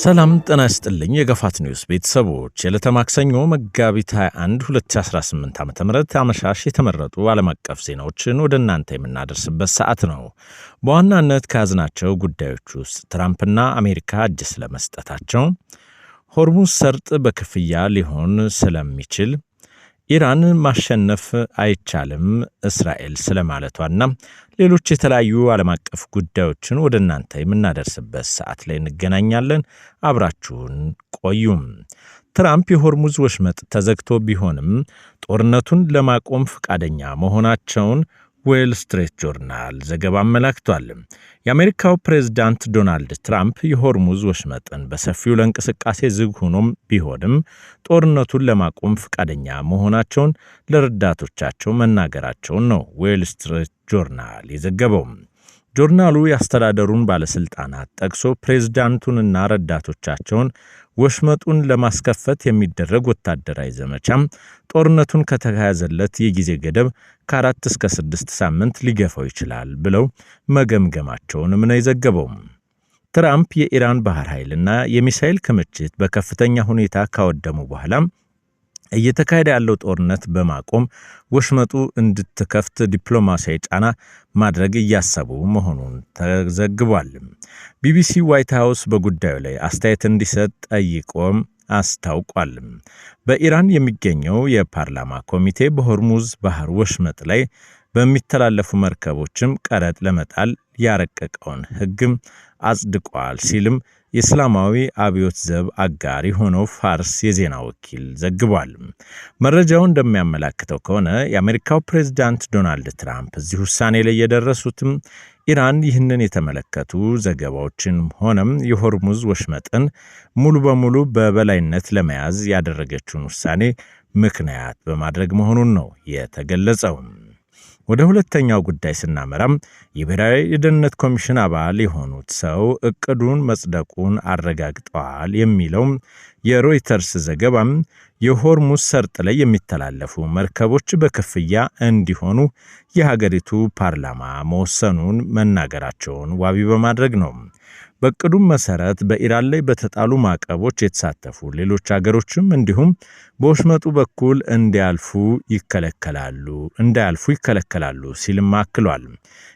ሰላም ጤና ይስጥልኝ። የገፋት ኒውስ ቤተሰቦች፣ የዕለተ ማክሰኞ መጋቢት 21 2018 ዓ ም አመሻሽ የተመረጡ ዓለም አቀፍ ዜናዎችን ወደ እናንተ የምናደርስበት ሰዓት ነው። በዋናነት ከያዝናቸው ጉዳዮች ውስጥ ትራምፕና አሜሪካ እጅ ስለመስጠታቸው፣ ሆርሙዝ ሰርጥ በክፍያ ሊሆን ስለሚችል፣ ኢራን ማሸነፍ አይቻልም እስራኤል ስለማለቷና ሌሎች የተለያዩ ዓለም አቀፍ ጉዳዮችን ወደ እናንተ የምናደርስበት ሰዓት ላይ እንገናኛለን። አብራችሁን ቆዩም። ትራምፕ የሆርሙዝ ወሽመጥ ተዘግቶ ቢሆንም ጦርነቱን ለማቆም ፈቃደኛ መሆናቸውን ዎል ስትሪት ጆርናል ዘገባ አመላክቷል። የአሜሪካው ፕሬዝዳንት ዶናልድ ትራምፕ የሆርሙዝ ወሽመጥን በሰፊው ለእንቅስቃሴ ዝግ ሆኖም ቢሆንም ጦርነቱን ለማቆም ፈቃደኛ መሆናቸውን ለረዳቶቻቸው መናገራቸውን ነው ዎል ስትሪት ጆርናል የዘገበው። ጆርናሉ የአስተዳደሩን ባለሥልጣናት ጠቅሶ ፕሬዝዳንቱንና ረዳቶቻቸውን ወሽመጡን ለማስከፈት የሚደረግ ወታደራዊ ዘመቻም ጦርነቱን ከተያዘለት የጊዜ ገደብ ከ4 እስከ 6 ሳምንት ሊገፋው ይችላል ብለው መገምገማቸውንም ነው የዘገበው። ትራምፕ የኢራን ባህር ኃይልና የሚሳኤል ክምችት በከፍተኛ ሁኔታ ካወደሙ በኋላ እየተካሄደ ያለው ጦርነት በማቆም ወሽመጡ እንድትከፍት ዲፕሎማሲያዊ ጫና ማድረግ እያሰቡ መሆኑን ተዘግቧል። ቢቢሲ ዋይት ሃውስ በጉዳዩ ላይ አስተያየት እንዲሰጥ ጠይቆም አስታውቋል። በኢራን የሚገኘው የፓርላማ ኮሚቴ በሆርሙዝ ባህር ወሽመጥ ላይ በሚተላለፉ መርከቦችም ቀረጥ ለመጣል ያረቀቀውን ሕግም አጽድቋል ሲልም የእስላማዊ አብዮት ዘብ አጋር የሆነው ፋርስ የዜና ወኪል ዘግቧል። መረጃው እንደሚያመላክተው ከሆነ የአሜሪካው ፕሬዝዳንት ዶናልድ ትራምፕ እዚህ ውሳኔ ላይ የደረሱትም ኢራን ይህንን የተመለከቱ ዘገባዎችን ሆነም የሆርሙዝ ወሽመጥን ሙሉ በሙሉ በበላይነት ለመያዝ ያደረገችውን ውሳኔ ምክንያት በማድረግ መሆኑን ነው የተገለጸው። ወደ ሁለተኛው ጉዳይ ስናመራም የብሔራዊ የደህንነት ኮሚሽን አባል የሆኑት ሰው እቅዱን መጽደቁን አረጋግጠዋል የሚለው የሮይተርስ ዘገባም የሆርሙዝ ሰርጥ ላይ የሚተላለፉ መርከቦች በክፍያ እንዲሆኑ የሀገሪቱ ፓርላማ መወሰኑን መናገራቸውን ዋቢ በማድረግ ነው። በእቅዱም መሰረት በኢራን ላይ በተጣሉ ማዕቀቦች የተሳተፉ ሌሎች አገሮችም እንዲሁም በወሽመጡ በኩል እንዳያልፉ ይከለከላሉ ሲልም አክሏል።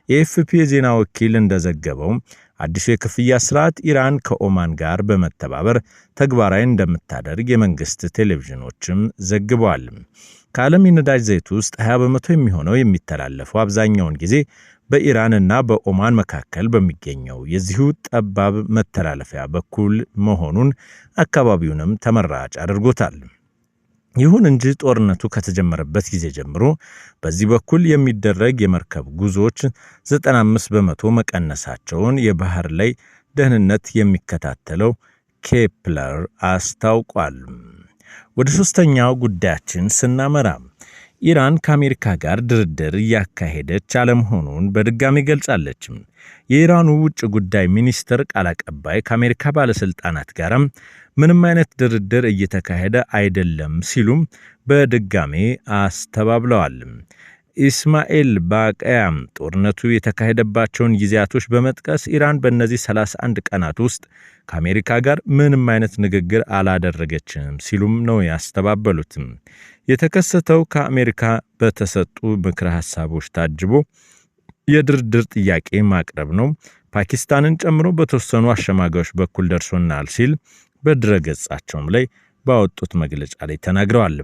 የኤኤፍፒ የዜና ወኪል እንደዘገበው አዲሱ የክፍያ ስርዓት ኢራን ከኦማን ጋር በመተባበር ተግባራዊ እንደምታደርግ የመንግስት ቴሌቪዥኖችም ዘግበዋል። ከዓለም የነዳጅ ዘይት ውስጥ 20% የሚሆነው የሚተላለፈው አብዛኛውን ጊዜ በኢራንና በኦማን መካከል በሚገኘው የዚሁ ጠባብ መተላለፊያ በኩል መሆኑን አካባቢውንም ተመራጭ አድርጎታል። ይሁን እንጂ ጦርነቱ ከተጀመረበት ጊዜ ጀምሮ በዚህ በኩል የሚደረግ የመርከብ ጉዞዎች 95% መቀነሳቸውን የባህር ላይ ደህንነት የሚከታተለው ኬፕለር አስታውቋል። ወደ ሦስተኛው ጉዳያችን ስናመራ ኢራን ከአሜሪካ ጋር ድርድር እያካሄደች አለመሆኑን በድጋሚ ገልጻለች። የኢራኑ ውጭ ጉዳይ ሚኒስትር ቃል አቀባይ ከአሜሪካ ባለሥልጣናት ጋርም ምንም አይነት ድርድር እየተካሄደ አይደለም ሲሉም በድጋሜ አስተባብለዋል። ኢስማኤል ባቃያም ጦርነቱ የተካሄደባቸውን ጊዜያቶች በመጥቀስ ኢራን በእነዚህ 31 ቀናት ውስጥ ከአሜሪካ ጋር ምንም አይነት ንግግር አላደረገችም ሲሉም ነው ያስተባበሉትም። የተከሰተው ከአሜሪካ በተሰጡ ምክረ ሐሳቦች ታጅቦ የድርድር ጥያቄ ማቅረብ ነው፣ ፓኪስታንን ጨምሮ በተወሰኑ አሸማጋዮች በኩል ደርሶናል ሲል በድረገጻቸውም ላይ ባወጡት መግለጫ ላይ ተናግረዋል።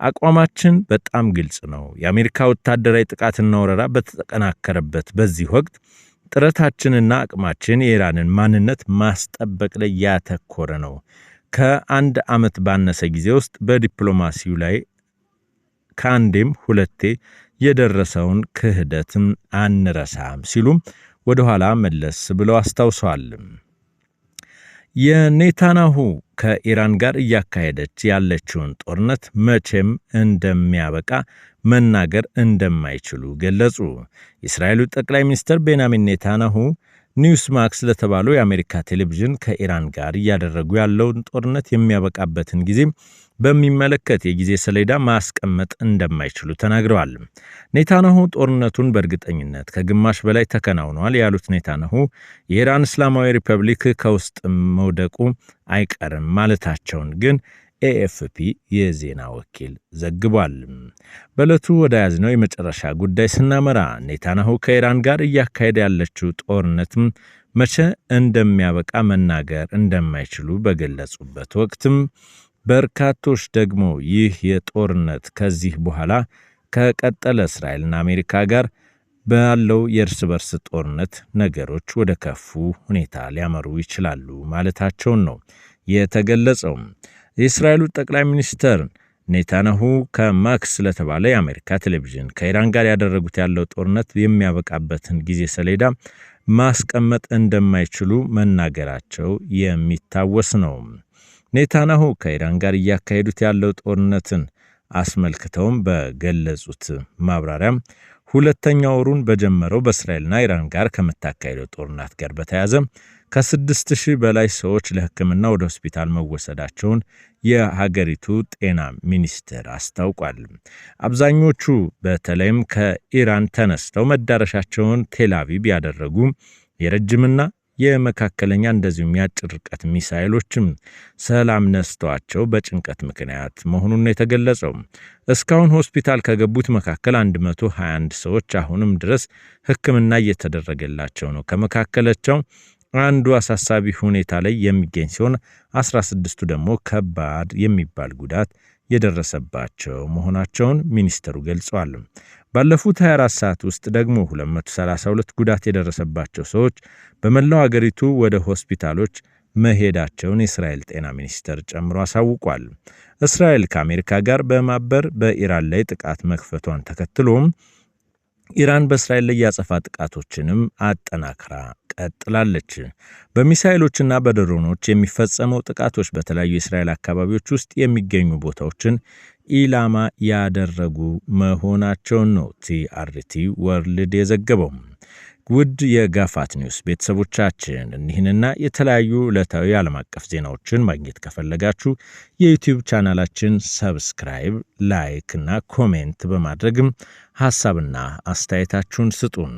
አቋማችን በጣም ግልጽ ነው። የአሜሪካ ወታደራዊ ጥቃትና ወረራ በተጠናከረበት በዚህ ወቅት ጥረታችንና አቅማችን የኢራንን ማንነት ማስጠበቅ ላይ ያተኮረ ነው። ከአንድ ዓመት ባነሰ ጊዜ ውስጥ በዲፕሎማሲው ላይ ከአንዴም ሁለቴ የደረሰውን ክህደትም አንረሳም ሲሉም ወደ ኋላ መለስ ብለው አስታውሰዋል። የኔታንያሁ ከኢራን ጋር እያካሄደች ያለችውን ጦርነት መቼም እንደሚያበቃ መናገር እንደማይችሉ ገለጹ። የእስራኤሉ ጠቅላይ ሚኒስትር ቤንያሚን ኔታንያሁ ኒውስማክስ ለተባለው የአሜሪካ ቴሌቪዥን ከኢራን ጋር እያደረጉ ያለውን ጦርነት የሚያበቃበትን ጊዜ በሚመለከት የጊዜ ሰሌዳ ማስቀመጥ እንደማይችሉ ተናግረዋል። ኔታንያሁ ጦርነቱን በእርግጠኝነት ከግማሽ በላይ ተከናውኗል ያሉት ኔታንያሁ የኢራን እስላማዊ ሪፐብሊክ ከውስጥ መውደቁ አይቀርም ማለታቸውን ግን ኤኤፍፒ የዜና ወኪል ዘግቧል። በዕለቱ ወደ ያዝነው የመጨረሻ ጉዳይ ስናመራ ኔታንያሁ ከኢራን ጋር እያካሄደ ያለችው ጦርነትም መቼ እንደሚያበቃ መናገር እንደማይችሉ በገለጹበት ወቅትም በርካቶች ደግሞ ይህ የጦርነት ከዚህ በኋላ ከቀጠለ እስራኤልና አሜሪካ ጋር ባለው የእርስ በርስ ጦርነት ነገሮች ወደ ከፉ ሁኔታ ሊያመሩ ይችላሉ ማለታቸውን ነው የተገለጸው። የእስራኤሉ ጠቅላይ ሚኒስትር ኔታንያሁ ከማክስ ለተባለ የአሜሪካ ቴሌቪዥን ከኢራን ጋር ያደረጉት ያለው ጦርነት የሚያበቃበትን ጊዜ ሰሌዳ ማስቀመጥ እንደማይችሉ መናገራቸው የሚታወስ ነው። ኔታንያሁ ከኢራን ጋር እያካሄዱት ያለው ጦርነትን አስመልክተውም በገለጹት ማብራሪያም ሁለተኛ ወሩን በጀመረው በእስራኤልና ኢራን ጋር ከምታካሄደው ጦርነት ጋር በተያያዘ ከ6000 በላይ ሰዎች ለሕክምና ወደ ሆስፒታል መወሰዳቸውን የሀገሪቱ ጤና ሚኒስቴር አስታውቋል። አብዛኞቹ በተለይም ከኢራን ተነስተው መዳረሻቸውን ቴልአቪቭ ያደረጉ የረጅምና የመካከለኛ እንደዚሁም የአጭር ርቀት ሚሳይሎችም ሰላም ነስተዋቸው በጭንቀት ምክንያት መሆኑን ነው የተገለጸው። እስካሁን ሆስፒታል ከገቡት መካከል 121 ሰዎች አሁንም ድረስ ሕክምና እየተደረገላቸው ነው። ከመካከላቸው አንዱ አሳሳቢ ሁኔታ ላይ የሚገኝ ሲሆን 16ቱ ደግሞ ከባድ የሚባል ጉዳት የደረሰባቸው መሆናቸውን ሚኒስትሩ ገልጸዋል። ባለፉት 24 ሰዓት ውስጥ ደግሞ 232 ጉዳት የደረሰባቸው ሰዎች በመላው አገሪቱ ወደ ሆስፒታሎች መሄዳቸውን የእስራኤል ጤና ሚኒስቴር ጨምሮ አሳውቋል። እስራኤል ከአሜሪካ ጋር በማበር በኢራን ላይ ጥቃት መክፈቷን ተከትሎም ኢራን በእስራኤል ላይ ያጸፋ ጥቃቶችንም አጠናክራ ቀጥላለች። በሚሳኤሎችና በድሮኖች የሚፈጸመው ጥቃቶች በተለያዩ የእስራኤል አካባቢዎች ውስጥ የሚገኙ ቦታዎችን ኢላማ ያደረጉ መሆናቸውን ነው ቲአርቲ ወርልድ የዘገበው። ውድ የጋፋት ኒውስ ቤተሰቦቻችን፣ እኒህንና የተለያዩ ዕለታዊ ዓለም አቀፍ ዜናዎችን ማግኘት ከፈለጋችሁ የዩቲዩብ ቻናላችን subscribe፣ like እና comment በማድረግም ሐሳብና አስተያየታችሁን ስጡን።